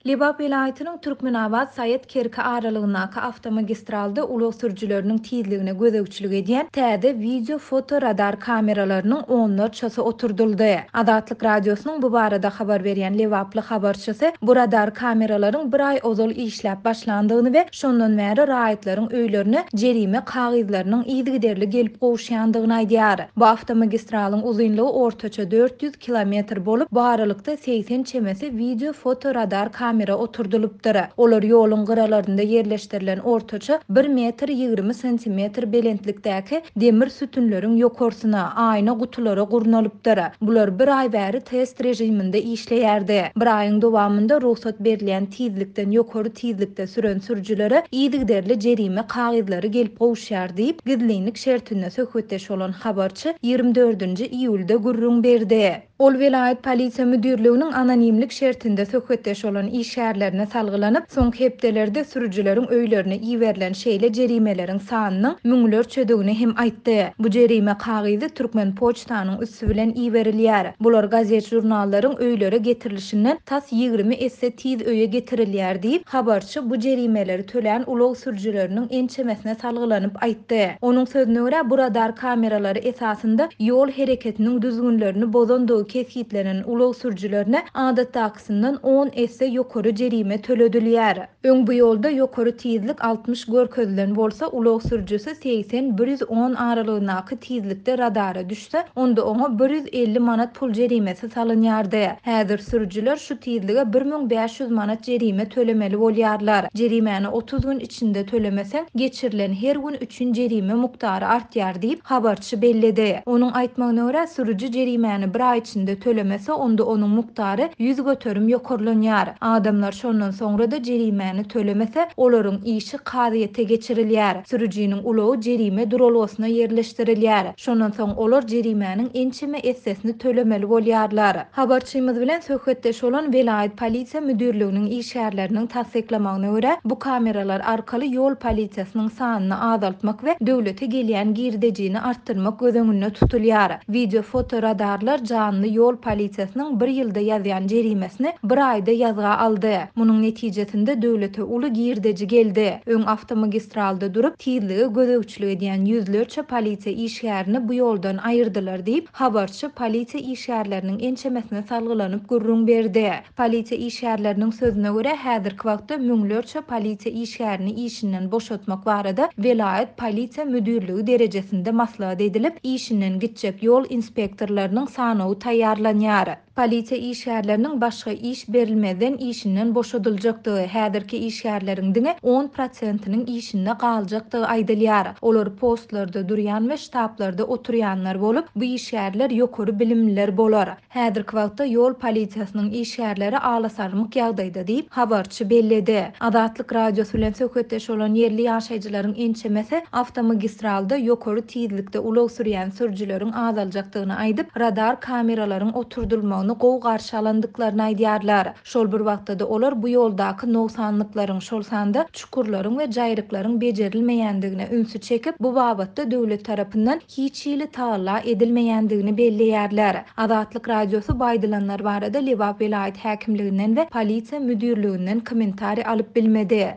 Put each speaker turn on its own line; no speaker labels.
Lebap welaýatynyň Türkmenabat-Saýat-Kerki aralygyndaky awtomagistralda ulag sürüjileriniň tizligine gözegçilik edýän täze wideo-foto-radar kameralarynyň onlarçasy oturdyldy. Azatlyk Radiosynyň bu barada habar berýän lebaply habarçysy bu radar kameralaryň bir aý ozal işläp başlandygyny we şondan bäri raýatlaryň öýlerine jerime kagyzlarynyň yzygiderli gelip gowuşýandygyny aýdýar. Bu awtomagistralyň uzynlygy ortaça 400 Kilometr bolup, bu aralykda 80 çemesi wideo-fotoradar kamera oturdylypdyr. Olar ýoluň gyralarynda ýerleşdirilen ortaça bir metr 20 santimetr belentlikdäki demir sütünleriň ýokarsyna, aýna gutulara gurnalypdyr. Bular bir aý bäri test režiminde işleýärdi. Bir aýyň dowamynda rugsat berilýän tizlikden ýokary tizlikde süren sürüjilere yzygiderli jerime kagyzlary gelip gowuşýar diýip, gizlinlik şertinde söhbetdeş bolan habarçy 24-nji iýulda gürrüň berdi. Ol welaýat polisiýa müdirliginiň anonimlik şertinde söhbetdeş bolan işgärlerine salgylanyp, soňky hepdelerde sürüjileriň öýlerine iberilen şeýle jerimeleriň sanynyň müňlerçedigini hem aýtdy. Bu jerime kagyzy Türkmenpoçtanyň üsti bilen iberilýär. Bular gazet-žurnallaryň öýlere getirilişinden tas 20 esse tiz öýe getirilýär diýip, habarçy bu jerimeleri tölän ulag sürüjileriniň ençemesine salgylanyp aýtdy. Onuň sözüne görä, bu radar kameralary esasynda ýol hereketiniň düzgünlerini bozandygy kesgitlenen ulag sürüjilerine adatdakysyndan on esse ýokary jerime töledilýär. Öň bu ýolda ýokary tizlik 60 görkezilen bolsa, ulag sürüjisi 80, 110 aralygyndaky tizlikde radara düşse, onda oňa 150 manat pul jerimesi salynýardy. Häzir sürüjiler şu tizlige 1500 manat jerime tölemeli bolýarlar. Jerimäni 30 gün içinde tölemeseň, geçirilen her gün üçin jerime mukdary artýar diýip, habarçy belledi. Onuň aýtmagyna görä, sürüji jerimäni bir aý içinde tölemese, onda onuň mukdary 100% ýokarlanýar. Adamlar şondan soňra-da jerimäni tölemese, olaryň işi kazyýete geçirilýär. Sürüjiniň ulagy jerime duralgasyna ýerleşdirilýär. Şondan soň olar jerimäniň ençeme essesini tölemeli bolýarlar. Habarçymyz bilen söhbetdeş bolan welaýat polisiýa müdirliginiň işgärleriniň tassyklamagyna görä, bu kameralar arkaly ýol polisiýasynyň sanyny azaltmak we döwlete gelýän girdejini artdyrmak göz öňünde tutulýar. Wideo-fotoradarlar janly ýol polisiýasynyň bir ýylda ýazýan jerimesini bir aýda ýazga aldy. Munuň netijesinde döwlete uly girdeji geldi. Öň awtomagistralda durup, tizlige gözegçilik edýän ýüzlerçe polisiýa işgärini bu ýoldan aýyrdylar diýip, habarçy polisiýa işgärleriniň ençemesine salgylanyp gürrüň berdi. Polisiýa işgärleriniň sözüne görä, häzirki wagtda müňlerçe polisiýa işgärini işinden boşatmak barada welaýat polisiýa müdirligi derejesinde maslahat edilip, işinden gitjek ýol inspektorlarynyň sanawy taýýarlanýar. Polisiýa işgärleriniň başga iş berilmezden işinden boşadyljakdygy, häzirki işgärleriň diňe on prosentiniň işinde galjakdygy aýdylýar. Olar postlarda durýan we ştablarda oturýanlar bolup, bu işgärler ýokary bilimliler bolar. Häzirki wagtda ýol polisiýasynyň işgärleri alasarmyk ýagdaýda diýip, habarçy belledi. Azatlyk Radiosy bilen söhbetdeş bolan ýerli ýaşaýjylaryň ençemesi awtomagistralda ýokary tizlikde ulag sürýän sürüjileriň azaljakdygyny aýdyp, radar kameralaryň oturdylmagyny gowy garşy alandyklaryny aýdýarlar. Şol bir wagtda-da olar bu ýoldaky nogsanlyklaryň, şol sanda çukurlaryň we jaýryklaryň bejerilmeýändigine ünsi çekip, bu babatda döwlet tarapyndan hiç hili tagalla edilmeýändigini belleýärler. Azatlyk Radiosy bu aýdylanlar barada Lebap welaýat häkimliginden we polisiýa müdirliginden kommentariý alyp bilmedi.